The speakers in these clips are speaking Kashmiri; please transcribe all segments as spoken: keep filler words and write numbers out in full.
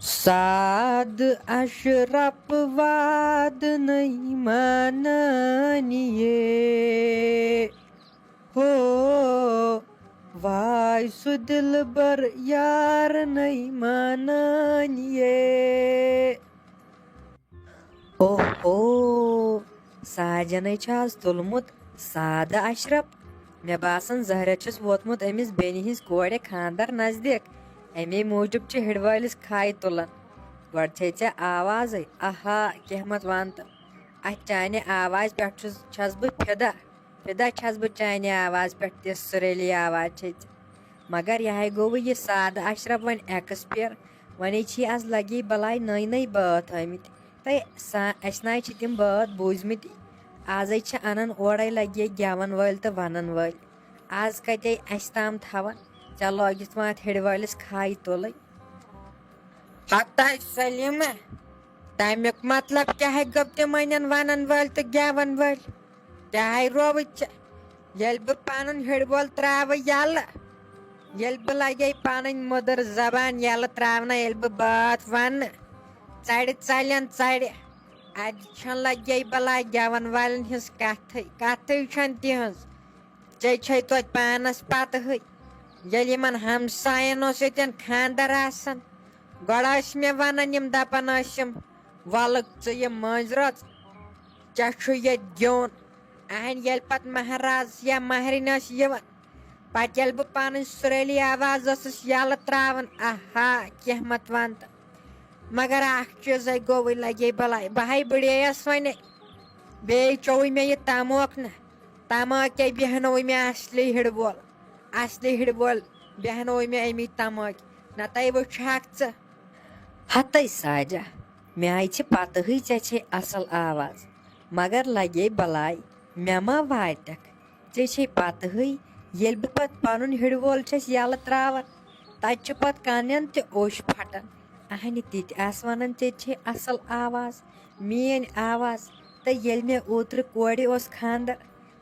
سعد اشرف وعدٕ نَے مانان یے۔ ہو، واے سُہ دِلبر یار نَے مانان یے۔ اوہو، ساجنَے چھُ آز تُلمُت سعد اشرف۔ مےٚ باسان، زہرٮ۪تھ چھُس ووتمُت أمِس بیٚنہِ ہِنٛز کورِ خانٛدر نزدیٖک۔ اَمے موٗجوٗب چھِ ہِڑوٲلِس کھاے تُلان۔ گۄڈٕ چھے ژےٚ آوازٕے، آہا، کینٛہہ مت وَن تہٕ۔ اَتھ چانہِ آوازِ پٮ۪ٹھ چھُس، چھَس بہٕ فِدا۔ فِدا چھَس بہٕ چانہِ آوازِ پٮ۪ٹھ، تِژھ سُریلی آواز چھے ژےٚ۔ مگر یہِ ہَے گوٚوُے یہِ سعد اشرف وۄنۍ ایکسپیر۔ وۄنۍ چھِ آز لگی بلاے نٔے نٔے بٲتھ آمٕتۍ۔ تہٕ سا-، اَسہِ نہ چھِ تِم بٲتھ بوٗزمٕتۍ۔ آزَے چھِ اَنان اورَے لگے گٮ۪وَن وٲلۍ تہٕ وَنَن وٲلۍ۔ آز کَتے اَسہِ تام تھاوان؟ ژےٚ لٲگِتھ وۄنۍ اَتھ ہِڑِ وٲلِس کھاے تُلٕنۍ۔ ہتاے سلیمہ، تمیُک مطلب کیٛاہ گوٚو تِمن وَنن وٲلۍ تہٕ گٮ۪ون وٲلۍ؟ کیٛاہ رووُے ژےٚ؟ ییٚلہِ بہٕ پنُن ہِڑ وول تراوٕ یَلہٕ، ییٚلہِ بہٕ لگے پنٕنۍ مٔدٕر زبان یَلہٕ تراونہٕ، ییٚلہِ بہٕ بٲتھ وَنہٕ، ژَرِ ژَلن ژَرِ۔ اَتہِ چھَنہٕ لگے بلاے گٮ۪ون والٮ۪ن ہٕنٛز کَتھٕے، کَتھٕے چھَنہٕ تِہٕنٛز۔ ژےٚ چھے توتہِ پانس پتہٕے، ییٚلہِ یِمن ہمساین اوس ییٚتٮ۪ن خانٛدر آسان، گۄڈٕ ٲسۍ مےٚ ونان یِم، دپان ٲسِم، "وَلہٕ ژٕ یہِ مٲنٛزِ رٲژ، ژےٚ چھُ ییٚتہِ گیوٚن۔" اہنہِ ییٚلہِ پتہٕ مہراز یا مہرِنۍ ٲس یِوان، پتہٕ ییٚلہِ بہٕ پنٕنۍ سُریلی آواز ٲسٕس یَلہٕ تراوان، آہا، کینٛہہ مت ون تہٕ۔ مگر اکھ چیٖزے گوٚوٕے لگے بلاے، بہٕ ہاے بٕڑییس وۄنۍ۔ بیٚیہِ چوٚوُے مےٚ یہِ تموک نہ، تماکے بیہنووُے مےٚ اصلی ہِڑ وول، اصلی ہِڑ وول بیہنووُے مےٚ امی تماکہِ۔ نتہٕ وٕچھہکھ ژٕ۔ ہتے ساجہ، مےٚ آیہِ چھِ پتہٕے ژےٚ چھے اصل آواز، مگر لگے بلاے، مےٚ ما واتکھ؟ ژےٚ چھے پتہٕے، ییٚلہِ بہٕ پتہٕ پنُن ہِڑ وول چھَس یَلہٕ تراوان، تتہِ چھُ پتہٕ کانٮ۪ن تہِ اوٚش پھٹان۔ اہنہِ تِتہِ آسہٕ ونان، "ژےٚ چھے اصل آواز، میٲنۍ آواز۔" تہٕ ییٚلہِ مےٚ اوترٕ کورِ اوس خانٛدر،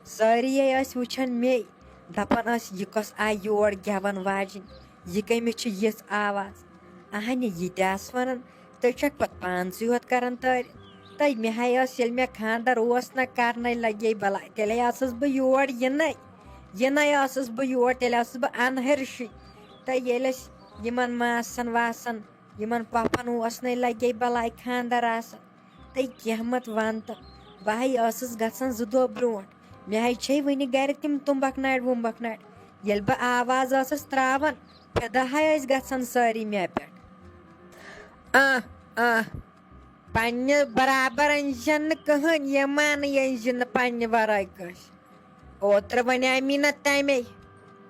سٲری ٲسۍ وٕچھان مے، دپان ٲسۍ، "یہِ کۄس آیہِ یور گٮ۪ون واجِنۍ؟ یہِ کٔمِس چھِ یِژھ آواز؟" اہنہِ یہِ تہِ آسہٕ ونان، ژٕ چھکھ پتہٕ پانسٕے یوت کران تعریف۔ تہٕ مےٚ ہاے ٲس، ییٚلہِ مےٚ خانٛدر اوس نہ کرنے لگے بلاے، تیٚلے ٲسٕس بہٕ یور یِنَے۔ یِنَے ٲسٕس بہٕ یور، تیٚلہِ ٲسٕس بہٕ انہرشٕے۔ تہٕ ییٚلہِ أسۍ یِمن ماسن واسن، یِمن پۄپھن اوس نَے لگے بلاے خانٛدر آسان۔ تہٕ کینٛہہ مت وَن تہٕ، بہٕ ہاے ٲسٕس گژھان زٕ دۄہ برونٛٹھ۔ مےٚ ہاے چھے وٕنہِ گرِ تِم تُمبکھ نارِ وُمبکھ نارِ۔ ییٚلہِ بہٕ آواز ٲسٕس تراوان، فِدا ہاے ٲسۍ گژھان سٲری مےٚ پٮ۪ٹھ۔ آہ، آہ، پننہِ برابر أنزٮ۪ن نہٕ کٕہٕنۍ، یہِ مانہٕ أنزِ نہٕ پننہِ ورٲے کٲنٛسہِ۔ اوترٕ ونے مےٚ نہ تمے،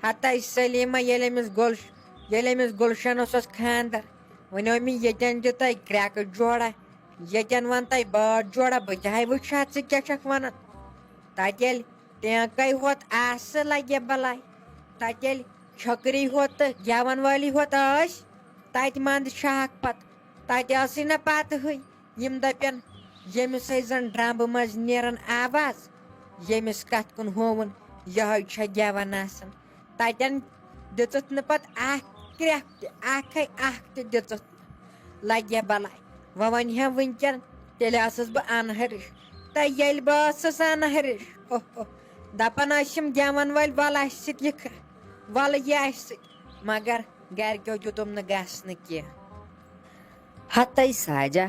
ہتاے سلیمہ، ییٚلہِ أمِس گُلش-، ییٚلہِ أمِس گُلشنس اوس خانٛدر، ونیو مےٚ، "ییٚتٮ۪ن دِ تۄہہِ کرٛٮ۪کہٕ جوڑا، ییٚتٮ۪ن ون تۄہہِ بٲتھ جوڑا، بہٕ تہِ ہاے وٕچھِ ہا ژٕ کیٛاہ چھکھ ونان۔" تتہِ ییٚلہِ ٹینکے ہوت آسہٕ لگے بلاے، تتہِ ییٚلہِ چھکری ہوت تہٕ گٮ۪ون وٲلی ہوت ٲسۍ، تتہِ منٛد چھہکھ پتہٕ، تتہِ ٲسٕے نہ پتہٕے۔ یِم دپن، ییٚمِس ہے زن ڈرمبہٕ منٛز نیران آواز، ییٚمِس کتھ کُن ہووُن، یہے چھےٚ گٮ۪وان آسان۔ تتٮ۪ن دِژٕتھ نہٕ پتہٕ اکھ کرٛٮ۪کھ تہِ، اکھ ہے اکھ تہِ دِژٕتھ نہٕ۔ لگہِ بلاے، وۄنۍ ونہِ ہا وٕنکٮ۪ن، تیٚلہِ ٲسٕس بہٕ انہرِش۔ تہٕ ییٚلہِ بہٕ ٲسٕس انہرِش، اوہ اوہ، دپان ٲسِم گٮ۪ون وٲلۍ، "ول اسہِ سۭتۍ یہِ کھ-، ول یہِ اسہِ سۭتۍ"، مگر گرِکیو دیُتُم نہٕ گژھنہٕ کینٛہہ۔ ہتے ساجہ،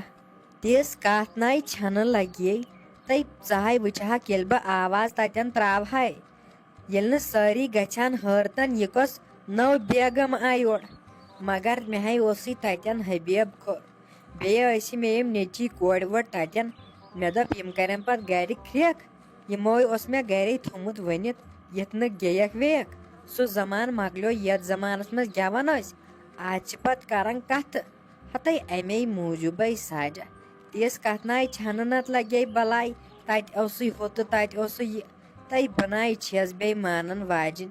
تِژھ کتھ نَے چھَنہٕ لگے۔ تہٕ ژٕ ہاے وٕچھہکھ، ییٚلہِ بہٕ آواز تتٮ۪ن تراوہاے، ییٚلہِ نہٕ سٲری گژھن حٲرتن، یہِ کۄس نٔو بیگم آیہِ یور؟ مگر مےٚ ہاے اوسُے تتٮ۪ن حبیب کھوٚر۔ بیٚیہِ ٲسۍ مےٚ یِم نیٚچی کورِ وورِ تتٮ۪ن۔ مےٚ دوٚپ، یِم کرن پتہٕ گرِ کھرٛٮ۪کھ۔ یِموے اوس مےٚ گرے تھوٚمُت ؤنِتھ، یِتھ نہٕ گیٚیکھ ویٚیکھ۔ سُہ زمانہٕ مۄکلیو، یتھ زمانس منٛز گٮ۪وان ٲسۍ، آز چھِ پتہٕ کران کتھٕ۔ ہتے اَمے موٗجوٗبے ساجہ۔ تِژھ کتھ نَے چھَنہٕ، نتہٕ لگے بلاے، تتہِ اوسُے ہُہ تہٕ تتہِ اوسُے یہِ۔ تَے بہٕ نَے چھَس بیٚیہِ مانن واجِنۍ۔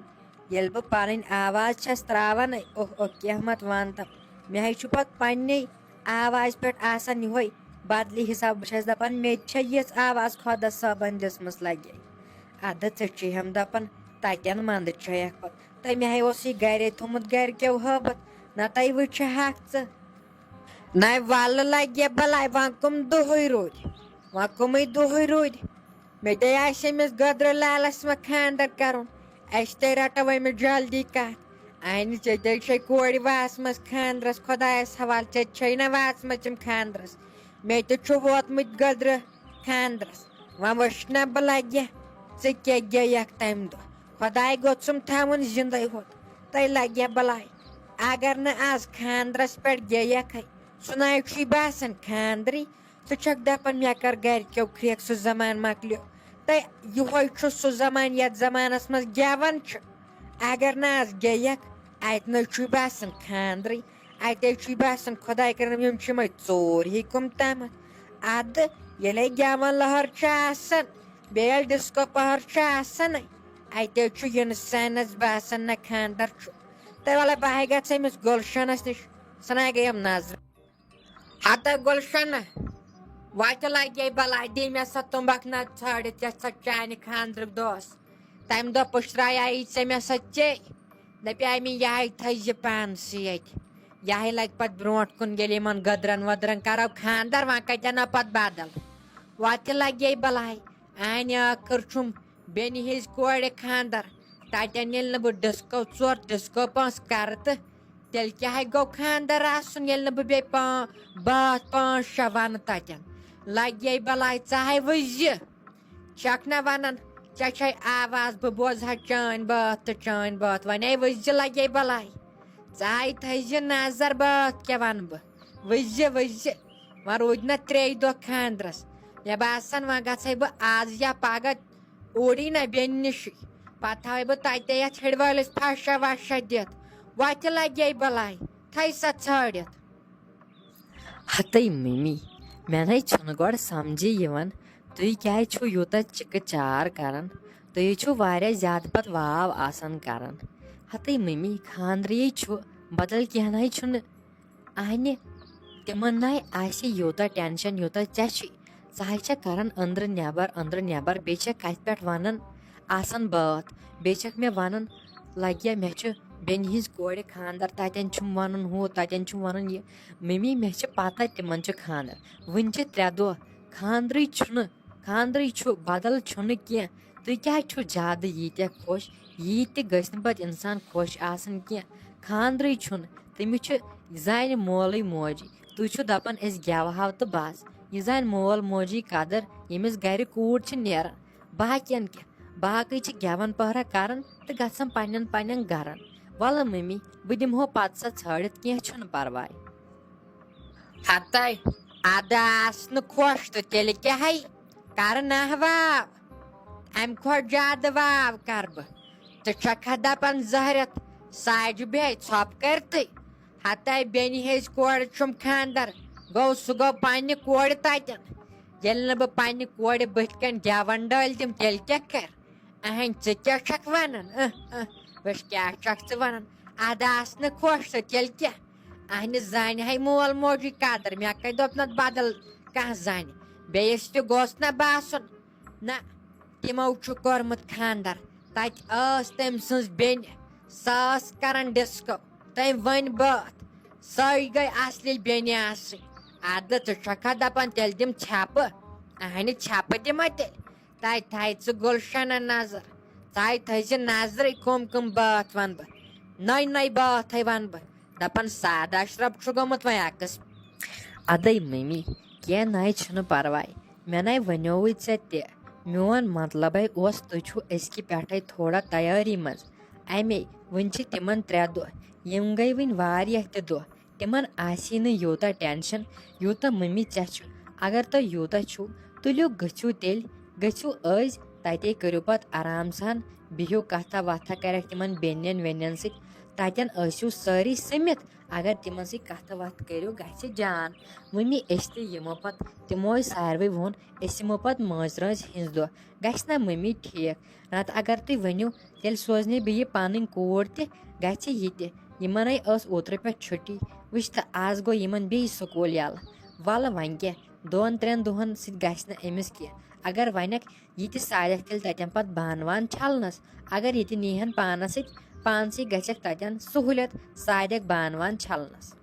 ییٚلہِ بہٕ پنٕنۍ آواز چھَس تراوان، اوہ اوہ، کینٛہہ مت وَن تہٕ۔ مےٚ ہے چھُ پتہٕ پننی آوازِ پٮ۪ٹھ آسان یِہوٚے بدلی حساب۔ بہٕ چھَس دپان، مےٚ تہِ چھےٚ یِژھ آواز خۄدا صٲبن دِژمٕژ لگے۔ ادٕ ژٕ چھِ ہم دپان، تتٮ۪ن منٛدٕ چھَیکھ پتہٕ۔ تٔمۍ ہے اوسُے گرے تھوٚمُت گرِکیو ہٲبتھ، نتہٕ وٕچھِ ہاکھ ژٕ۔ نَے وَلہٕ لَگہِ بَلاے، وۄنۍ کٕم دۄہٕے روٗدۍ، وۄنۍ کٕمٕے دۄہٕے روٗدۍ۔ مےٚ تے آسہِ أمِس گٔدرٕ لالَس وۄنۍ خانٛدر کَرُن، اَسہِ تے رَٹو أمِس جلدی کَتھ۔ اَہنہِ، ژےٚ تے چھے کورِ واسمَژ خانٛدرَس، خۄدایَس حوالہٕ، ژےٚ چھے نہ واسمَژ یِم خانٛدرَس، مےٚ تہِ چھُ ووتمُت گٔدرٕ خانٛدرَس۔ وۄنۍ وٕچھ نہ بہٕ لَگہِ ژٕ کیٛاہ گٔیَکھ تَمہِ دۄہ۔ خۄداے گوٚژھُم تھاوُن زِندَے ہوت، تَے لَگہِ بَلاے۔ اگر نہٕ آز خانٛدرَس پٮ۪ٹھ گٔیَکھَے، سُہ نَے چھُے باسان خانٛدرٕے۔ ژٕ چھَکھ دَپان مےٚ کَر گَرِکیو کھرٛیٚکھ، سُہ زمانہٕ مۄکلیو۔ تَے یِہوٚے چھُ سُہ زمانہٕ یَتھ زمانَس منٛز گٮ۪وَن چھُ۔ اگر نہٕ آز گٔیَکھ، اَتہِ نَے چھُے باسان خانٛدرٕے۔ اَتے چھُے باسان خۄداے کٔرِنَم یِم چھِ یِمَے ژوٗر ہی کُم تامَتھ۔ اَدٕ ییٚلے گٮ۪وَن لہر چھِ آسان، بیٚیہِ ییٚلہِ ڈِسکو پہر چھُ آسان، اَتے چھُ اِنسانَس باسان نہ خانٛدر چھُ۔ تہٕ وَلہٕ بہٕ ہاے گژھٕ أمِس گُلشَنَس نِش، سۄ نَے گٔیَم نظرِ۔ ہَتہٕ گُلشَنہ، وَتہِ لَگے بَلاے، دِ مےٚ سۄ تُمبَکھ نَتہٕ ژھٲڑِتھ یَتھ سۄ چانہِ خانٛدرُک دۄہَس۔ تَمہِ دۄہ پُشرایے ژےٚ مےٚ سۄ ژے۔ دَپیٛاے مےٚ، یِہوٚے تھٲیزِ پانسٕے اَتہِ۔ یِہوٚے لَگہِ پَتہٕ برٛونٛٹھ کُن، ییٚلہِ یِمَن گٔدرَن ؤدرَن کَرو خانٛدر، وۄنۍ کَتہِ اَنو پَتہٕ بدل؟ وَتہِ لَگے بَلاے۔ اَہنہِ ٲخٕر چھُم بیٚنہِ ہِنٛزِ کورِ خانٛدر۔ تَتٮ۪ن ییٚلہِ نہٕ بہٕ ڈِسکو ژور، ڈِسکو پانٛژھ کَرٕ تہٕ تیٚلہِ کیٛاہ گوٚو خانٛدر آسُن، ییٚلہِ نہٕ بہٕ بیٚیہِ پا-، بٲتھ پانٛژھ شےٚ وَنہٕ تَتٮ۪ن؟ لَگے بَلاے، ژٕ ہَے وٕچھ زِ۔ چھَکھ نہ وَنان، ژےٚ چھے آواز، بہٕ بوزٕ ہا چٲنۍ بٲتھ تہٕ چٲنۍ بٲتھ، وۄنۍ ہے وٕچھ زِ لَگے بَلاے۔ ژٕ ہَے تھٲیزِ نظر، بٲتھ کیٛاہ وَنہٕ بہٕ؟ وٕچھ زِ، وٕچھ زِ۔ وۄنۍ روٗدۍ نہ ترٛیٚیہِ دۄہ خانٛدرَس۔ مےٚ باسان، وۄنۍ گژھے بہٕ آز یا پَگاہ اوٗری نہ بیٚنہِ نِشٕے۔ پَتہٕ تھاوَے بہٕ تَتے یَتھ ہِڑِ وٲلِس پھَشا وَشا دِتھ۔ وَتہِ لَگے بَلاے، تھَے سا ژھٲڑِتھ۔ ہَتٕے مٔمی، مےٚ نَے چھُنہٕ گۄڈٕ سَمجھی یِوان، تُہۍ کیٛازِ چھِو یوٗتاہ چِکہٕ چار کَران؟ تُہۍ چھِو واریاہ زیادٕ پَتہٕ واو آسان کَران۔ ہَتٕے مٔمی، خانٛدرٕے چھُ، بدل کینٛہہ نَے چھُنہٕ۔ اہنہِ، تِمن ناے آسہِ یوٗتاہ ٹینشن یوٗتاہ ژےٚ چھُے۔ ژٕ ہاے چھےٚ کران أنٛدرٕ نٮ۪بر، أنٛدرٕ نٮ۪بر، بیٚیہِ چھےٚ کتھِ پٮ۪ٹھ ونان آسان بٲتھ۔ بیٚیہِ چھکھ مےٚ ونان، لگیا مےٚ چھُ بیٚنہِ ہِنٛز کورِ خانٛدر، تتٮ۪ن چھُم ونُن ہُہ، تتٮ۪ن چھُم ونُن یہِ۔ ممی، مےٚ چھِ پتہ تِمن چھُ خانٛدر۔ وُنہِ چھِ ترٛےٚ دۄہ، خانٛدرٕے چھُنہٕ۔ خانٛدرٕے چھُ، بدل چھُنہٕ کینٛہہ۔ تُہۍ کیٛازِ چھِو زیادٕ ییٖتیٛاہ خۄش؟ ییٖتۍ تہِ گٔژھۍ نہٕ پتہٕ اِنسان خۄش آسان کینٛہہ۔ خانٛدرٕے چھُنہٕ، تٔمِس چھُ زانہِ مولٕے موجی۔ تُہۍ چھِو دَپان أسۍ گٮ۪وہاو تہٕ بس۔ یہِ زانہِ مول موجی قدر، ییٚمِس گرِ کوٗر چھِ نیران۔ باقین کیٛاہ؟ باقٕے چھِ گٮ۪وَن پٔہرا کران تہٕ گژھان پننٮ۪ن پننٮ۪ن گرن۔ وَلہٕ مٔمی، بہٕ دِمہو پتہٕ سۄ ژھٲڑِتھ، کینٛہہ چھُنہٕ پرواے۔ ہتے، اَدٕ آس نہٕ خۄش تہٕ تیٚلہِ کیٛاہ ہے؟ کَرٕ ناہ واو؟ اَمہِ کھۄتہٕ زیادٕ واو کَرٕ بہٕ؟ ژٕ چھَکھا دَپان زہرٮ۪تھ ساجہِ بیٚہہِ ژھۄپہٕ کٔرتٕے؟ ہتے بیٚنہِ ہِنٛزِ کورِ چھُم خانٛدر، گوٚو سُہ گوٚو پنٛنہِ کورِ تَتٮ۪ن۔ ییٚلہِ نہٕ بہٕ پنٛنہِ کورِ بٕتھِ کَنۍ گٮ۪وَن ڈٲلۍ دِم، تیٚلہِ کیٛاہ کَرِ؟ اہن، ژٕ کیٛاہ چھکھ ونان؟ اہ، اہ، وٕچھ، کیٛاہ چھکھ ژٕ ونان؟ اَدٕ آس نہٕ خۄش، سۄ تیٚلہِ کیٛاہ؟ اہنہِ زانہِ ہے مول موجی قدر، مےٚ کتہِ دوٚپ نتہٕ بدل کانٛہہ زانہِ؟ بیٚیِس تہِ گوٚژھ نہ باسُن۔ نہ، تِمو چھُ کوٚرمُت خانٛدر، تتہِ ٲس تٔمۍ سٕنٛز بیٚنہِ، سۄ ٲس کران ڈسکو، تٔمۍ ؤنۍ بٲتھ، سۄے گٔے اصلی بیٚنہِ آسٕنۍ۔ اَدٕ ژٕ چھکھا دپان تیٚلہِ دِم ژھٮ۪پہٕ؟ اہنہِ، ژھٮ۪پہٕ دِمے تیٚلہِ۔ تَتہِ تھایہِ ژٕ گُلشنہ نظر، تَتہِ تھٲیزِ نظرٕے کٕم کٕم بٲتھ وَنہٕ بہٕ، نٔے نٔے بٲتھے وَنہٕ بہٕ۔ دَپان سعد اشرف چھُ گوٚمُت وۄنۍ عکس۔ اَدَے مٔمی، کینٛہہ نَے چھُنہٕ پَرواے، مےٚ نَے وَنیووُے ژےٚ تہِ۔ میون مطلبَے اوس تُہۍ چھِو أزکہِ پٮ۪ٹھَے تھوڑا تیٲری منٛز۔ اَمے وٕنۍ چھِ تِمَن ترٛےٚ دۄہ، یِم گٔے وٕنۍ واریاہ تہِ دۄہ۔ تِمن آسی نہٕ یوٗتاہ ٹینشن، یوٗتاہ مٔمی ژےٚ چھُ۔ اگر تۄہہِ یوٗتاہ چھُو، تُلِو گٔژھِو تیٚلہِ، گٔژھِو أزۍ، تَتے کٔرِو پتہٕ آرام سان، بِہِو کتھا وتھا کرٮ۪کھ تِمن بیٚنٮ۪ن ویٚنٮ۪ن سۭتۍ، تَتٮ۪ن ٲسِو سٲری سٔمِتھ۔ اگر تِمن سۭتۍ کتھٕ وتھٕ کٔرِو، گژھِ جان۔ مٔمی، أسۍ تہِ یِمو پتہٕ، تِمو ٲسۍ ساروٕے ووٚن، أسۍ یِمو پتہٕ مٲنٛزِ رٲژ ہِنٛز دۄہ۔ گژھِ نا مٔمی ٹھیٖک؟ نتہٕ اگر تُہۍ ؤنِو، تیٚلہِ سوزنے بہٕ یہِ پنٕنۍ کوٗر تہِ، گژھِ یہِ تہِ۔ یِمنے ٲس اوترٕ پٮ۪ٹھ چھُٹی، وٕچھ تہٕ آز گوٚو یِمن بیٚیہِ سکوٗل یَلہٕ۔ وَلہٕ وۄنۍ کیٛاہ، دۄن ترٛٮ۪ن دۄہن سۭتۍ گژھِ نہٕ أمِس کینٛہہ۔ اگر وَنٮ۪کھ، یہِ تہِ سارٮ۪کھ تیٚلہِ تَتٮ۪ن پَتہٕ بانہٕ وانہٕ چھَلنَس۔ اگر یہِ تہِ نیٖہَن پانَس سۭتۍ، پانسٕے گژھٮ۪کھ تَتٮ۪ن سہوٗلیت سارٮ۪کھ بانہٕ وانہٕ چھَلنَس۔